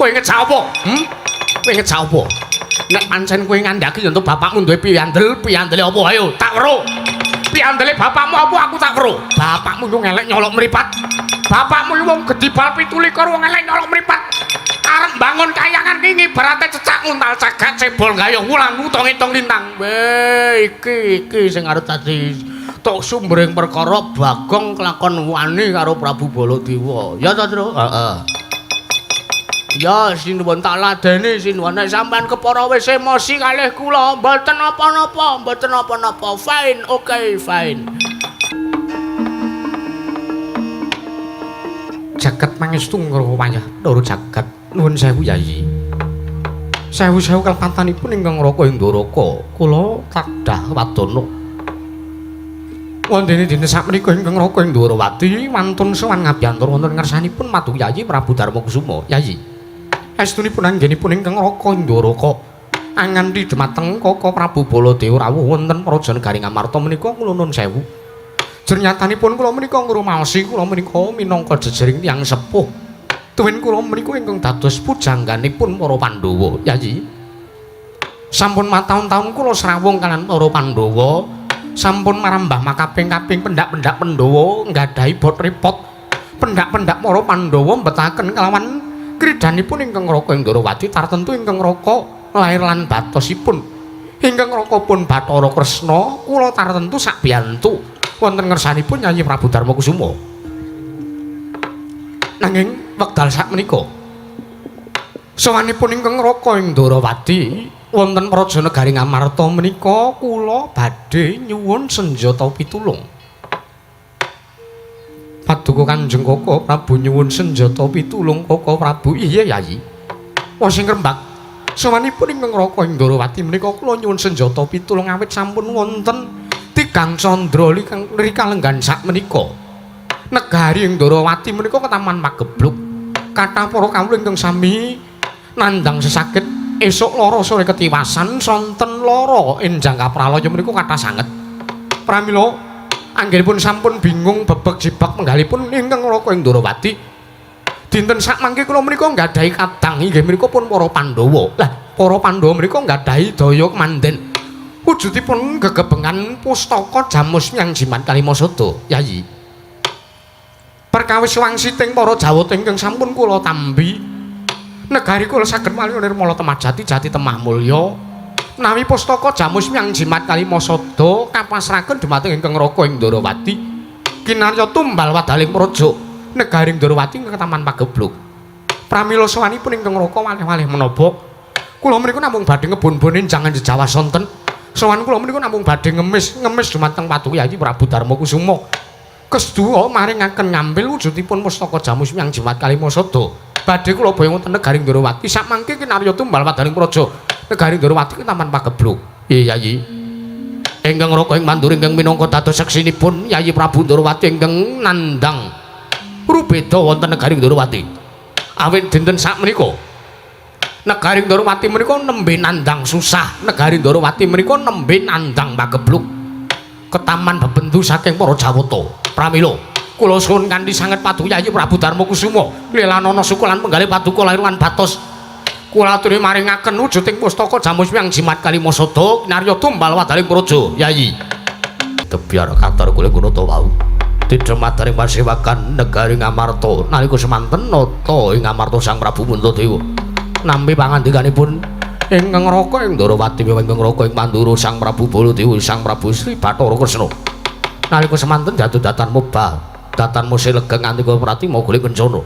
Kowe ngejak apa? Hmm? Kowe ngejak apa? Nek pancen kowe ngandhaki yen to bapakmu duwe piyandel, piyandele apa? Ayo, tak weruh. Piyandele bapakmu apa aku tak weruh. Bapakmu yo ngelek nyolok mripat. Bapakmu yo wong gedhi bal 27 wong elek nyolok mripat. Arep bangun kayangan ki ngibarate cecak nguntal cagak cebol gayuh wulan utong-itong lintang. Weh, iki iki sing arep dadi tok sumbering perkara Bagong kelakon wani karo Prabu Baladewa. Ya ta, Tru? Heeh. Ya sinuwun tak ladeni sinuwun nek sampean kepara wis emosi kalih kula mboten napa-napa, mboten napa-napa. Fine, oke, fine. Jagat pangestu ngra wayah Ndara jagat. Nuwun sewu Yayi. Sewu-sewu kalepatanipun ingkang Raka ing Ndaraka, kula tadah wadana. Wondene dina sakmenika ingkang Raka ing Ndharawati wantun sowan ngabyantur wonten ngersanipun Madu Yayi Prabu Darmakusuma. Yayi. Estunipun anggenipun ingkang Raka Ndaraka anganti dhumateng Kaka Prabu Baladewa rawuh wonten praja negari Ngamarta menika kula nuwun sewu. Jernyatanipun kula menika ngrumaosi kula menika minangka jejering tiyang sepuh. Tuwin kula menika ingkang dados pujangganipun para Pandhawa. Yayi. Sampun mataun-taun kula srawung kaliyan para Pandhawa, sampun marambah makaping-kaping pendak-pendak Pandhawa nggadahi bot repot. Pendak-pendak para Pandhawa mbetaken kelawan kridanipun ingkang Raka ing Ndharawati tartentu ingkang Raka lair lan batosipun. Ingkang Raka pun Bathara Kresna kula tartentu sakbiyantu wonten ngersanipun Yayi Prabu Darmakusuma. Nanging wekdal sakmenika sowanipun ingkang Raka ing Ndharawati wonten praja negari Ngamarta menika kula badhe nyuwun senjata pitulung. Paduka Kanjeng Kaka Prabu nyuwun senjata pitulung Kaka Prabu. Iya Yayi. Wah sing rembag sowanipun ingkang Raka ing Ndharawati menika kula nyuwun senjata pitulung awit sampun wonten tigang candra rikalenggan sakmenika. Negari ing Ndharawati menika ketaman pagebluk. Kathah para kawula ingkang sami nandhang sesakit esuk lara sore ketiwasan sonten lara enjang kapralaya menika kathah sanget. Pramila anggenipun sampun bingung bebek jibak penggalipun ingkang Raka ing Ndharawati dinten sakmangke kula menika nggadahi kadang inggih menika pun para Pandhawa. Lah para Pandhawa menika nggadahi daya kemanden. Wujudipun gegebengan pustaka jamus myang jimat kalimasada, Yayi. Perkawis wangsiting para Jawata ingkang sampun kula tampi, negari kula saged malih nirmala temah jati jati temah mulya. Menawi pustaka jamus myang jimat kalimasada kapasraken dhumateng ingkang Raka ing Ndharawati, kinarya tumbal wadaling praja negari Ndharawati ing taman pagebluk. Pramila sowanipun ingkang Raka walih-walih menapa kula menika namung badhe ngebon-bon jangan jejawa sonten. Sowan kula menika namung badhe ngemis-ngemis dhumateng Paduka Yayi Prabu Darmakusuma. Kesduwa maringaken ngambil wujudipun pustaka jamus myang jimat kalimasada. Badhe kula boyong wonten negari Ndharawati sakmangke kinarya tumbal wadaling praja negari Ndharawati ing taman pagebluk. Iya Yayi. Ingkang Raka ing Mandura ingkang minangka dados seksinipun Yayi Prabu Ndharawati ingkang nandhang rubeda wonten negari Ndharawati. Awit dinten sakmenika negari Ndharawati menika nembe nandhang susah, negari Ndharawati menika nembe nandhang pagebluk. Ketaman bebendu saking para Jawata. Pramila kula suwun kanthi sanget Paduka Yayi Prabu Darmakusuma lilanana suku lan penggalih paduka lair lan batos. Kula aturi maringaken wujuding pustaka jamus myang jimat kalimasada kinarya tumbal wadaling praja Yayi. Tebyar katar kula gunata wau. Didhemadaring pasewakan negari Ngamarta nalika semanten nata ing Ngamarta Sang Prabu Puntadewa. Nampi pangandikanipun ingkang Raka ing Ndharawati ingkang Raka ing Mandura Sang Prabu Baladewa Sang Prabu Sri Bathara Kresna. Nalika semanten jatuh datan mubah, datan musih legeng nganti prati mogole kencana.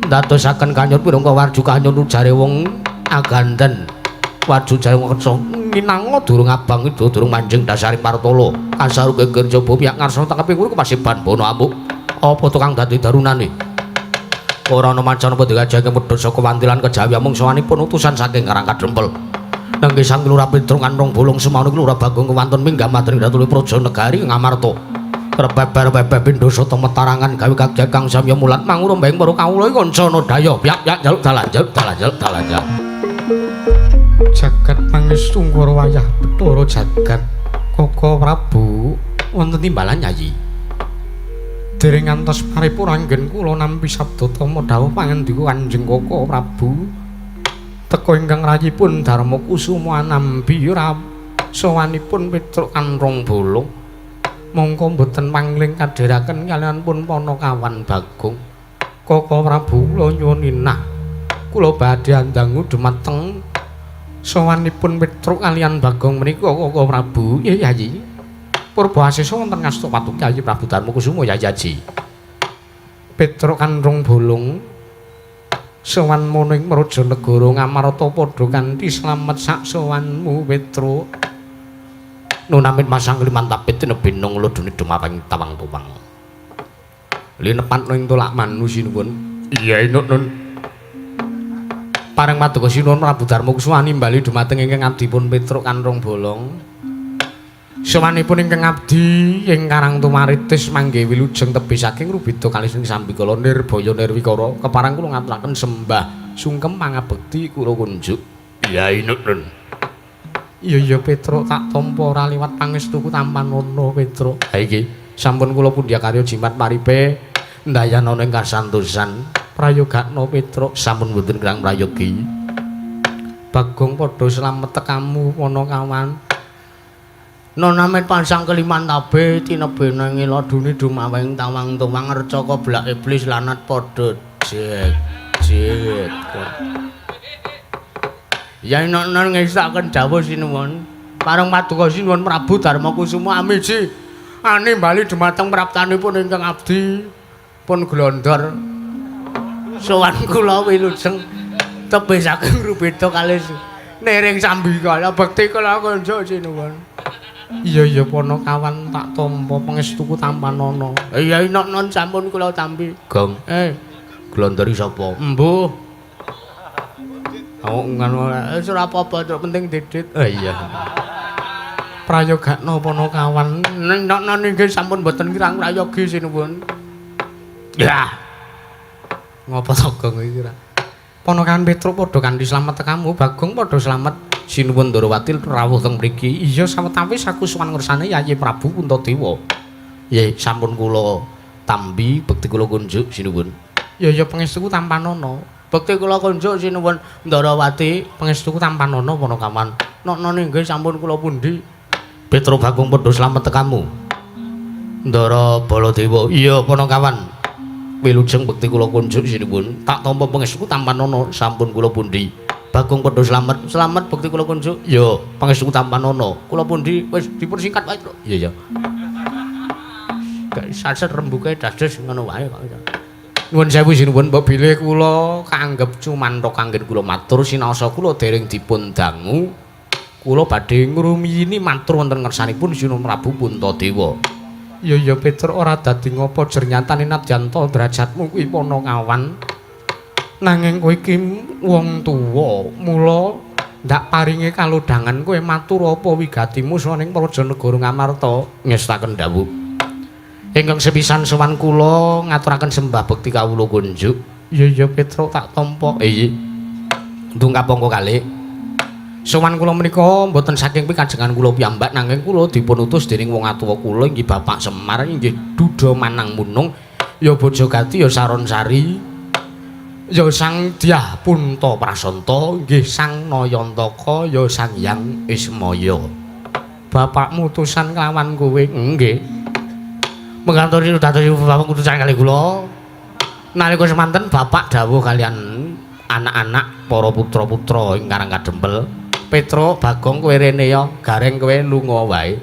Ndadosaken kanyut pirangka warju kanyut ujare wong aganden. Warju jare wong kersa minanga durung abang ida durung manjing dasaring martala. Kasaru geger jaba piyak ngarsa tangkeping kuwi kepasiban bono amuk. Apa tukang dadi darunane? Ora ana macan apa digajahke medhot saka wantilan kejawi amung sowanipun utusan saking Karang Kadrempel. Nenggih Sang Lurah Petruk Kanrong Bolong Semanu Lurah Bagong kewantun minggah madring datuli praja negari Ngamarta. Rebeber-beber pindha sata metarangan gawe kagjat kang samya mulat mangura mbeng para kawula kancana daya pyak-pyak njaluk dalan njaluk dalan njaluk dalan. Jagat pangestu ngara wayah Bathara jagat Kaka Prabu wonten timbalan Yayi. Dereng ngantos paripurna anggen kula nampi sabda tama dawuh pangandika Kanjeng Koko Prabu. Teka ingkang rayipun Darma Kusuma anambi ora sowanipun Petruk Kanrong Bolong. Mongko mboten pangling kadheraken kaliyan pun Panakawan Bagong. Koko Prabu kula nyuwun inah. Kula badhe andangu dumateng sowanipun Petruk kaliyan Bagong menika Koko Prabu. Iya Yayi. Purba asesa wonten ngasta patuki Yayi Prabu Darma Kusuma Yayi Aji. Petruk Kanrong Bolong sowan mono ing Praja Negara Ngamarta padha kanthi slamet sak sowanmu Petruk. Nunamit masang limantapit tinebinung ludune dumawang tawang tuwang. Linepat ing tolak manu sinuwun. Iya inuk nun. Pareng paduka sinuwun Prabu Darma Kusuma nimbali dumateng ingkang abdipun Petruk Kanrong Bolong. Sowanipun ingkang abdi ing Karang Tumaritis mangge wilujeng tebih saking rubeda kalih sing sambikala nirbaya nirwikara kepareng kula ngaturaken sembah sungkem pangabekti kula kunjuk. Iya inuk nun. Iya iya Petruk tak tampa ora liwat pangestuku tampanana Petruk. Ha iki sampun kula pundhya karya jimat paripe ndayanana ing kasantosan. Prayogakna Petruk sampun mboten kirang prayogi. Bagong padha slamet tekamu Panakawan. Nonamit pansang kelimantabe tinebene ngiladune dumaweng tawang tuwang recaka blak iblis lanat padha jek jek. Ya nek ngestakaken dawuh sinuwun. Pareng paduka sinuwun Prabu Darma Kusuma amiji animbali dumateng praptanipun ingkang abdi pun glondor. Sowan kula wilujeng tebih saking rubeda kalih niring sambikala bekti kula kunjuk sinuwun. Iya iya Panakawan tak tampa pangestuku tampanana. Iya inok non sampun kula tampi. Gong. Glondori sapa? Embuh. Aku ngono wis ora apa-apa, penting didit. Iya. Prayogakna Panakawan. Nek non inggih sampun mboten kirang prayogi sinuwun. Ya. Ngopo to Gong iki ora? Panakawan Petruk padha kanthi slamet tekamu, Bagong padha slamet. Sinuwun Ndorowati rawuh teng mriki. Iya sawetawis aku sowan ngersane Yayi Prabu Puntadewa. Nggih, sampun kula tampi bekti kula kunjuk sinuwun. Ya ya pangestuku tampanana. Bekti kula kunjuk sinuwun Ndorowati, pangestuku tampanana Panakawan. Noknone nggih sampun kula pundi. Petruk Bagong padha slamet tekamu. Ndara Baladewa. Iya Panakawan. Wilujeng bekti kula kunjuk sinuwun. Tak tampa pangestuku tampanana sampun kula pundi. Bagong padha slamet, slamet bekti kula kunjuk. Ya, pangestuku tampanana. Kula pundi wis dipersingkat wae, Truk. Iya ya. Gak saset rembuke dados ngono wae kok. Nuwun sewu sinuwun mbok bilih kula kaanggep cumanthok anggen kula matur sinaosa kula dereng dipun dangu. Kula badhe ngrumiyini matur wonten ngersanipun Sinuwun Prabu Puntadewa. Ya ya Petruk ora dadi ngapa jernyatane nadyan ta derajatmu kuwi Panakawan. Nanging kowe iki wong tuwa, mula ndak paringe kalodhangan kowe matur apa wigatimu sowan ing Praja Negara Ngamarta ngestaken dawuh. Ingkang sepisan sowan kula ngaturaken sembah bekti kawula kunjuk. Iya iya Petruk tak tampa. Iya. Ndungkap angka kalih. Sowan kula menika mboten saking pikajengan kula piyambak nanging kula dipun utus dening wong atuwa kula inggih Bapak Semar inggih Duda Manang Munung ya Bojogati ya Saronsari. Ya Sang Dyah Punta Prasanta inggih Sang Nayantaka ya Sang Hyang Ismaya. Bapakmu utusan kelawan kowe nggih. Menganturi dados bapak utusan kali kula. Nalika semanten bapak dawuh kalian anak-anak para putra-putra ing Karang Kadempel. Petruk Bagong kowe rene ya, Gareng kowe lunga wae.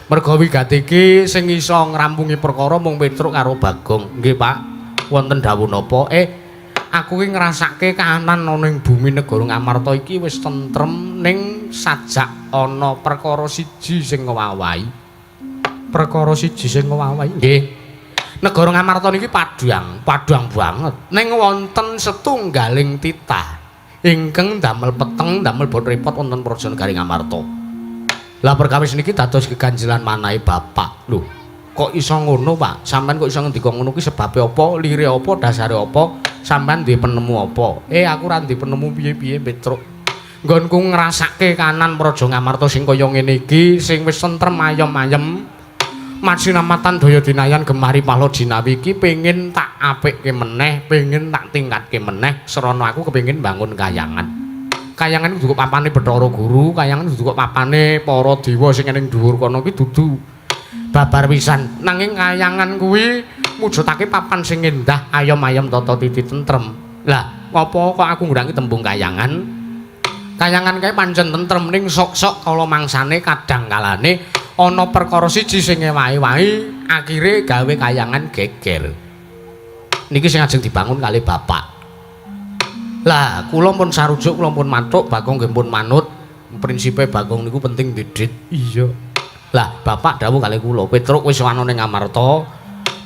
Merga wigati iki sing iso ngrampungi perkara mung Petruk karo Bagong. Nggih, Pak. Wonten dawuh napa? Aku ki ngrasake kahanan ana ing bumi negara Ngamarta iki wis tentrem ning sajak ana perkara siji sing ngewawahi. Perkara siji sing ngewawahi nggih. Negara Ngamarta niki padhang, padhang banget. Ning wonten setunggaling titah ingkang damel peteng, damel bon repot wonten Praja Negari Ngamarta. Lah perkawis niki dados keganjelan manahe bapak. Lho, kok iso ngono, Pak? Sampeyan kok iso ngendika ngono ki sebabe apa, lire apa, dasare apa? Sampeyan duwe penemu apa? Aku ora duwe penemu piye-piye, Petruk. Nggonku ngrasake kanan Praja Ngamarta sing kaya ngene iki, sing wis tentrem ayem-ayem. Masinamatan daya dinayan gemari pala jinawi iki pengin tak apikke meneh, pengin tak tingkatke meneh, srana aku kepengin bangun kayangan. Kayangan kudu kok papane Bathara Guru, kayangan kudu kok papane para dewa sing ning dhuwur kono ki dudu babar pisan. Nanging kayangan kuwi mujudake papan sing endah, ayom-ayom tata titi tentrem. Lah, ngopo kok aku nggurangi tembung kayangan? Kayangan kae pancen tentrem ning sok-sok kala mangsane kadang kalane ana perkara siji sing ewahi-wahi akhire gawe kayangan geger. Niki sing ajeng dibangun kali bapak. Lah, kula pun sarujuk, kula pun mathuk, Bagong nggih pun manut. Prinsipe Bagong niku penting didit. Iya. Lah, bapak dawuh kali kula, Petruk wis ana ning Amarta.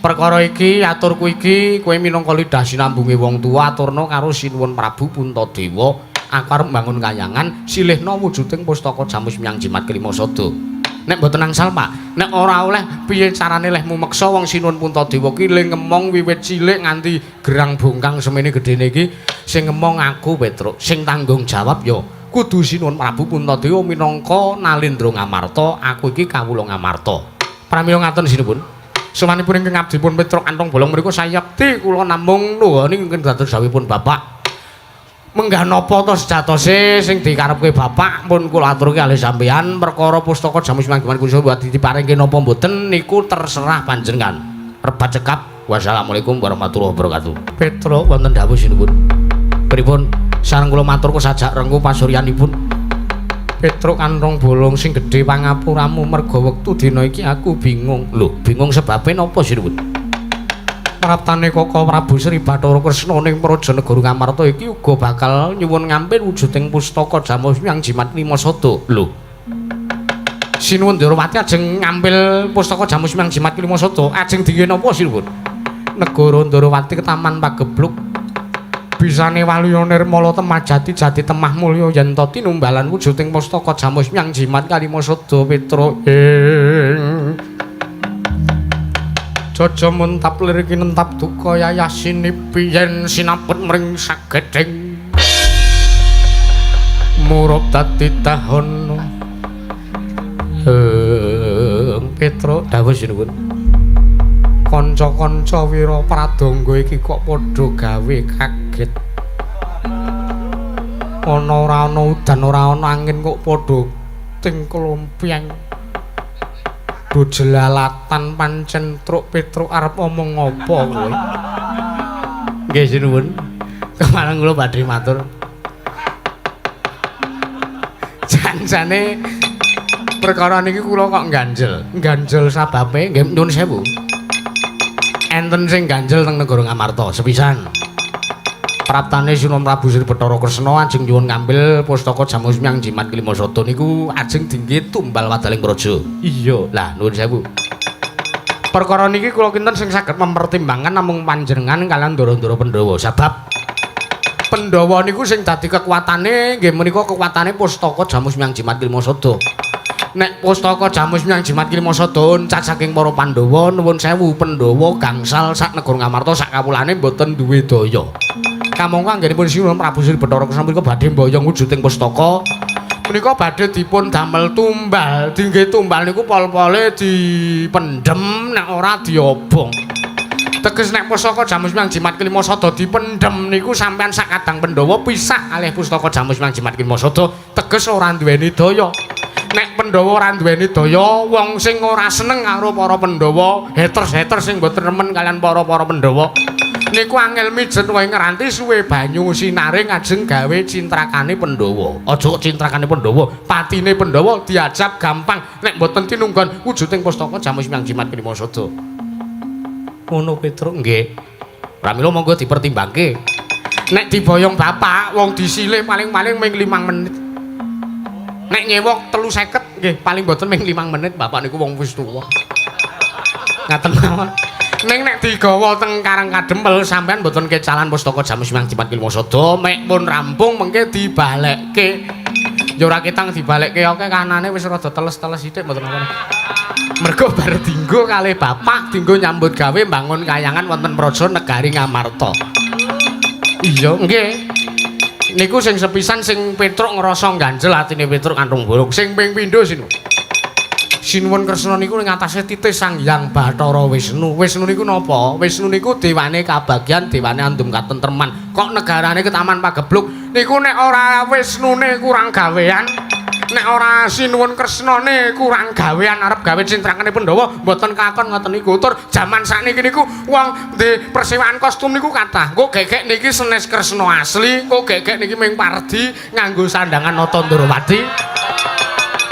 Perkara iki aturku iki kowe minangka lidah sinambunge wong tuwa aturna karo Sinuwun Prabu Puntadewa. Aku arep mbangun kayangan silihna wujuding pustaka Jamus Miang Jimat Kelima Sada. Nek mboten angsal, Pak, nek ora oleh piye carane lehmu meksa wong Sinuwun Puntadewa ki le ngemong wiwit cilik nganti gerang bongkang semene gedene iki sing ngemong aku Petruk, sing tanggung jawab ya kudu Sinuwun Prabu Puntadewa minangka Nalendra Ngamarta, aku iki kawula Ngamarta. Pramila ngaten sinuwun. Sowanipun ingkang abdipun Petruk Kantong Bolong mriku sayekti kula namung nuwuni ingkang dados dawuhipun Bapak. Menggah napa to sejatose sing dikarepke Bapak pun kula aturke kalih sampeyan perkara pustaka Jamus Manggiman Kusa diparingke napa mboten niku terserah panjenengan. Rebat cekap. Wassalamualaikum warahmatullahi wabarakatuh. Petruk wonten dawuh sinuwun. Pripun sareng kula matur sajak rengku pasuryanipun. Petruk Kantong Bolong sing gedhe pangapuramu merga wektu dina iki aku bingung. Lho, bingung sebabe napa sinuwun? Praptane Koko Prabu Sri Bathara Kresna ning Praja Negara Ngamarta iki uga bakal nyuwun ngampil wujuding pustaka Jamus Miang Jimat Lima Sada. Lho. Sinuwun Ndorowati ajeng ngambil pustaka Jamus Miang Jimat Lima Sada, ajeng dingge napa sinuwun? Negara Ndorowati ketaman pagebluk bisane waluya nirmala temah jati jati temah mulya yen ta tinumbalan wujuding pustaka Jamus Miang Jimat Kalima Sada Petruk ing Jaja muntap lir kinentap duka yayasinipi yen sinaput mring sagedhing murup dadi dahana. Petruk dawuh sinuwun. Kanca-kanca wira pradangga iki kok padha gawe kaget. Ana ora ana udan ora ana angin kok padha tingklompiang. Do jelalatan pancen Truk Petruk arep omong apa kowe? Nggih sinuwun. Kemareng kula badhe matur. Janjane perkara niki kula kok ganjel. Ganjel sababe nggih nyuwun sewu. Enten sing ganjel teng negara Ngamarta sepisan. Praptane Sinuwun Prabu Sri Bathara Kresna ajeng nyuwun ngambil pustaka Jamus Miang Jimat Kelima Sada niku ajeng dingge tumbal wadaling praja. Iya. Lah nuwun sewu. Perkara niki kula kinten sing saged mempertimbangkan namung panjenengan kalian ndara-ndara Pandhawa. Sebab Pandhawa niku sing dadi kekuatane nggih menika kekuatane pustaka Jamus Miang Jimat Kelima Sada. Nek pustaka Jamus Miang Jimat Kelima Sada oncat saking para Pandhawa nuwun sewu Pandhawa gangsal sak negara Ngamarta sak kawulane mboten duwe daya. Kamangka anggenipun Sinuwun Prabu Sri Bathara Kresna menika badhe mboyong wujuding pustaka menika badhe dipun damel tumbal. Dingge tumbal niku pol-pole dipendhem nek ora diobong. Teges nek pustaka Jamus Miang Jimat Kelima Sada dipendhem niku sampean sak kadang Pandhawa pisah kalih pustaka Jamus Miang Jimat Kelima Sada teges ora duweni daya. Nek Pandhawa ora duweni daya, wong sing ora seneng karo para Pandhawa, haters-haters sing mboten remen kalian para-para Pandhawa niku angel mijet wae ngranti suwe banyu sinare ngajeng gawe cintrakane Pandhawa. Aja kok cintrakane Pandhawa, patine Pandhawa diajab gampang nek mboten tinunggon wujuding pustaka Jamus Miang Jimat Kelima Sada. Ngono Petruk nggih. Pramila monggo dipertimbangke. Nek diboyong bapak wong disilih paling-paling ming 5 menit. Nek nyewok 350 nggih paling mboten ming 5 menit bapak niku wong wis tuwa. Ngaten mawon. Ning nek digawa teng Karang Kadempel sampean mboten kecalan pustaka Jamus Miang Jimat Kelima Sada mek pun rampung mengke dibalekke. Ya ora ketang dibalekke oke kanane wis rada teles-teles sithik mboten apa. Mergo bar dinggo kalih bapak dinggo nyambut gawe mbangun kayangan wonten praja negari Ngamarta. Iya nggih. Niku sing sepisan sing Petruk ngrasa ganjel atine Petruk Kantong Bolong. Sing ping pindho sinu. Sinuwun Kresna niku ning atase titih Sang Hyang Bathara Wisnu. Wisnu niku napa? Wisnu niku dewane kabagyan, dewane andum katentreman. Kok negarane ke Taman Pagebluk niku nek ora Wisnune kurang gawean, nek ora Sinuwun Kresnane kurang gawean arep gawe cintrakane Pandhawa mboten kakon ngoten niku. Tur jaman sakniki niku wong ndek persewaan kostum niku kathah. Engko gegek niki senes Kresna asli, engko gegek niki ming pardi nganggo sandangan Nata Ndrawati.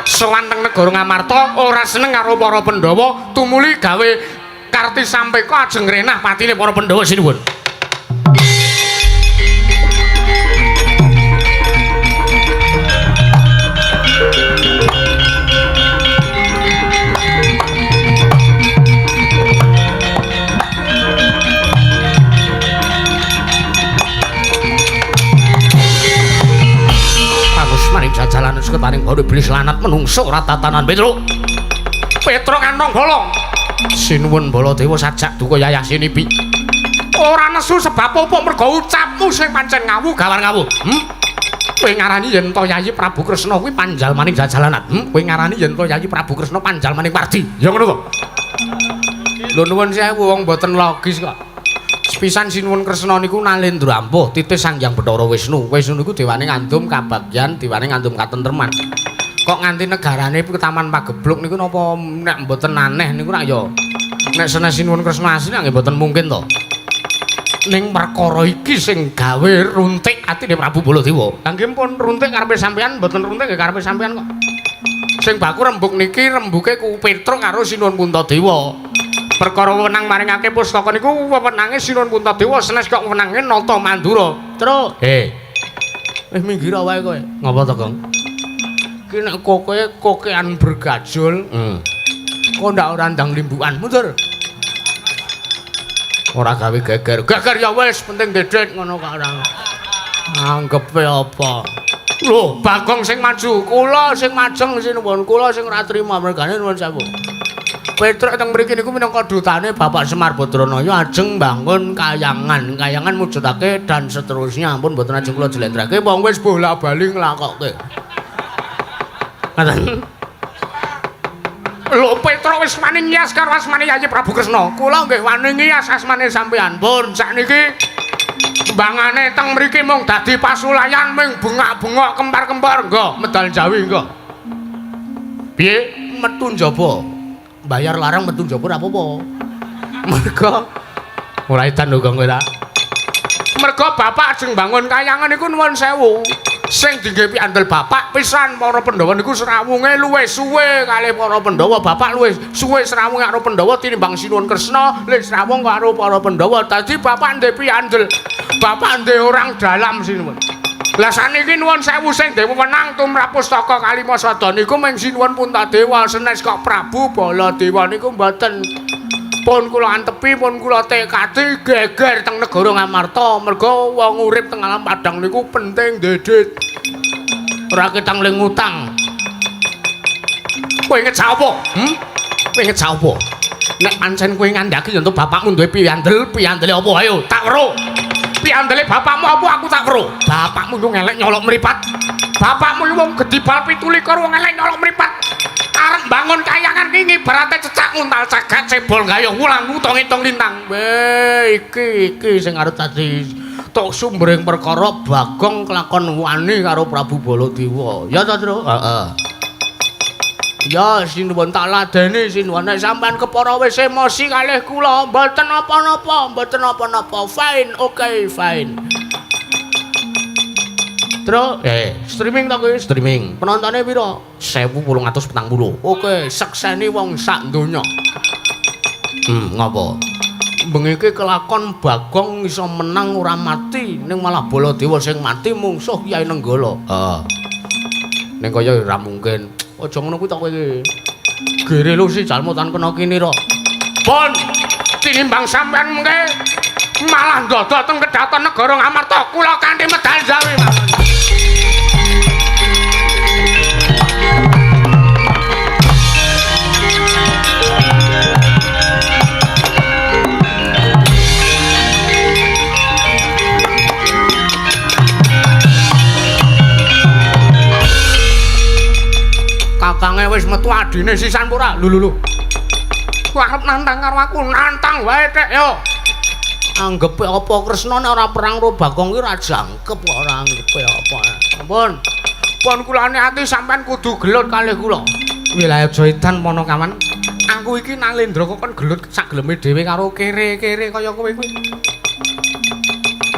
Sowan teng negara Ngamarta ora seneng karo para Pandhawa, tumuli gawe Karti Sampeka ajeng ngrenah patine para Pandhawa sinuwun. Maring jajalan seketaring baru iblis lanat menungso ora tatanan Petruk. Petruk kantong bolong. Sinuwun Baladewa sajak duka yayah sinipi. Ora nesu sebab apa mergo ucapmu sing pancen ngawu gawan ngawu. Kowe ngarani yen to Yayi Prabu Kresna kuwi panjalmaning jajalanat. Kowe ngarani yen to Yayi Prabu Kresna panjalmaning Pardi. Ya ngono to. Lho nuwun sewu wong mboten logis kok. Sepisan Sinuwun Kresna niku nalendra ampuh titih Sang Hyang Bathara Wisnu. Wisnu niku dewane ngandum kabagyan, dewane ngandum katentreman. Kok nganti negarane Taman Pagebluk niku napa nek mboten aneh niku rak ya nek senes Sinuwun Kresna asli nggih mboten mungkin to. Ning perkara iki sing gawe runtik atine Prabu Baladewa. Lah nggih pun runtik karepe sampean, mboten runtik nggih karepe sampean kok. Sing baku rembug niki rembuke ku Petruk karo Sinuwun Puntadewa. Perkara wewenang maringake pustaka niku wewenange Sinuwun Puntadewa senes kok wewenange Nata Mandura. Truk. Minggir wae kowe. Ngapa to, Gong? Ki nek koke kokean bergajul. Kok ndak ora ndang limbukan. Mundur. Ora gawe geger. Geger ya wis, penting dedet ngono kok ora. Anggepe apa? Lho, Bagong sing maju, kula sing majeng sinuwun, kula sing ora trima mergane nuwun sewu. Petruk teng mriki niku minangka dutane Bapak Semar Badranaya ajeng mbangun kayangan, kayangan mujudake dan seterusnya. Ampun mboten ajeng kula jlentrehke wong wis bola-bali nglakokke. Ngoten. Lho Petruk wis wani ngiyas karo asmane Yayi Prabu Kresna. Kula nggih wani ngiyas asmane sampean. Pun sakniki kembangane teng mriki mung dadi pasulayan ming bengak-bengok kempar-kempar nggo medal Jawi nggo. Piye metu njaba? Bayar larang metu njaba ora apa-apa. Mergo ora edan lho Gong kowe ta. Mergo bapak ajeng bangun kayangan niku nuwun sewu. Sing dingge piandel bapak pisan para Pandhawa niku srawunge luwih suwe kalih para Pandhawa. Bapak luwih suwe srawunge karo Pandhawa tinimbang Sinuwun Kresna le srawung karo para Pandhawa. Dadi bapak ndek piandel. Bapak ndek orang dalam sinuwun. Lah saniki nuwun sewu sing dhewe wenang tumrap pustaka Kalimasada niku mung Sinuwun Puntadewa senes kok Prabu Baladewa niku mboten. Pun kula antepi, pun kula tekadi geger teng negara Ngamarta mergo wong urip teng alam padang niku penting dedet. Ora ketang ling utang. Kowe ngejak apa? Kowe ngejak apa? Nek pancen kowe ngandhaki yen to bapakmu duwe piandel, piandele apa? Ayo tak weruh. Piandele bapakmu apa aku tak weruh. Bapakmu yo ngelek nyolok mripat. Bapakmu yo wong gedhi bal 27 wong elek nyolok mripat. Arep bangun kayangan ki ngibarate cecak nguntal cagak cebol gayuh wulan utong-itong lintang. Weh iki iki sing arep dadi tok sumbering perkara Bagong kelakon wani karo Prabu Baladewa. Ya ta, Tru? Heeh. Ya sinuwun tak ladeni sinuwun nek sampean kepara wis emosi kalih kula mboten napa-napa, mboten napa-napa. Fine, oke, fine. Tru, streaming ta kowe? Streaming. Penontone pira? 1840. Oke, sekseni wong sak donya. Ngopo? Bengi iki kelakon Bagong iso menang ora mati, ning malah Baladewa sing mati mungsuh Kyai Nenggala. Heeh. Ning kaya ora mungkin. Aja ngono kuwi ta kowe iki. Gere lu si jalma tan kena kinira. Pun tinimbang sampean mengke malah ndodok teng kedaton negara Ngamarta kula kanthi medal Jawi mawon. Kakange wis metu adine sisan ora? Lho lho lho. Ku arep nantang karo aku, nantang wae tek yo. Anggepe apa Kresna nek ora perang karo Bagong ki ora jangkep kok ora anggepe apa. Ampun. Pun kulane ati sampean kudu gelut kalih kula. Wilayah aja edan Panakawan. Aku iki Nalendra kok kon gelut sak geleme dhewe karo kere-kere kaya kowe kuwi.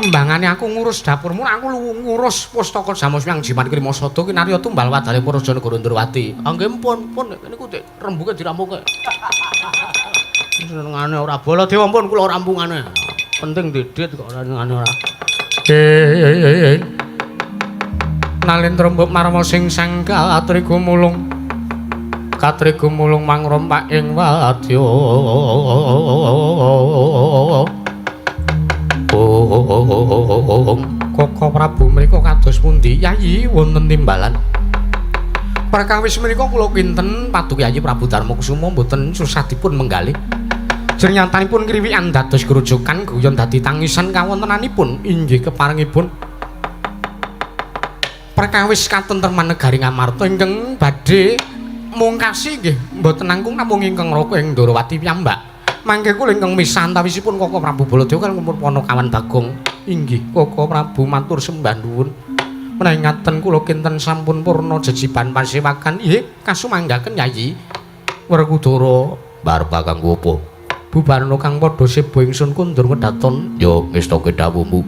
Kembangane aku ngurus dapurmu, aku ngurus pustaka Jamus Myang Jimat Krimasada kinarya tumbal wadare para Raja Negara Ndrawati. Ah nggih pun, pun niku dik rembuke dirampungke. Senengane ora Baladewa pun kula rampungane. Penting didit kok ora senengane ora. Nalendra mbok marma sing sang katrigumulung. Katrigumulung mangrompak ing wadya. Koko Prabu mriku kados pundi? Yayi wonten timbalan. Perkawis menika kula kinten Paduka Yayi Prabu Darmakusuma mboten susah dipun menggalih. Jernyatanipun kriwikan dados grojogan guyon dadi tangisan kawontenanipun inggih keparengipun. Perkawis katentreman negari Ngamarta ingkang badhe mungkasi nggih mboten langkung namung ingkang raka ing Ndorowati piyambak. Mangke kula ingkang misah antawisipun Koko Prabu Baladewa kaliyan Panakawan Bagong. Inggih Koko Prabu matur sembah nuwun. Menawi ngaten kula kinten sampun purna jejiban pasewakan. Nggih kasumanggaken Yayi. Werkudara barep kanggo apa? Bubarna kang padha seba ingsun kundur kedaton. Yo ngestoke dawuhmu.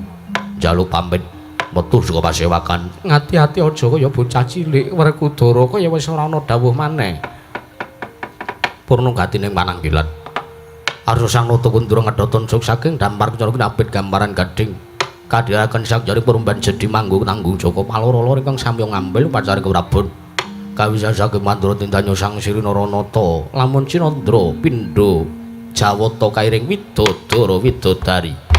Njaluk pamit metu saka pasewakan. Ngati-ati aja kaya bocah cilik Werkudara kaya wis ora ana dawuh maneh. Purna gatine pananggilan. Arsa sang nata kundur ngedoton jog saking dampar kecara kinabit gambaran gading. Kadhiraken sang jari perumban jedi manggung tanggung Joko paloro-loro ingkang samya ngambil upacara keprabon. Kawisan saking mandura tindanyo sang Sri Naranata lamun Cinandra pindha Jawata kairing widodara widodari.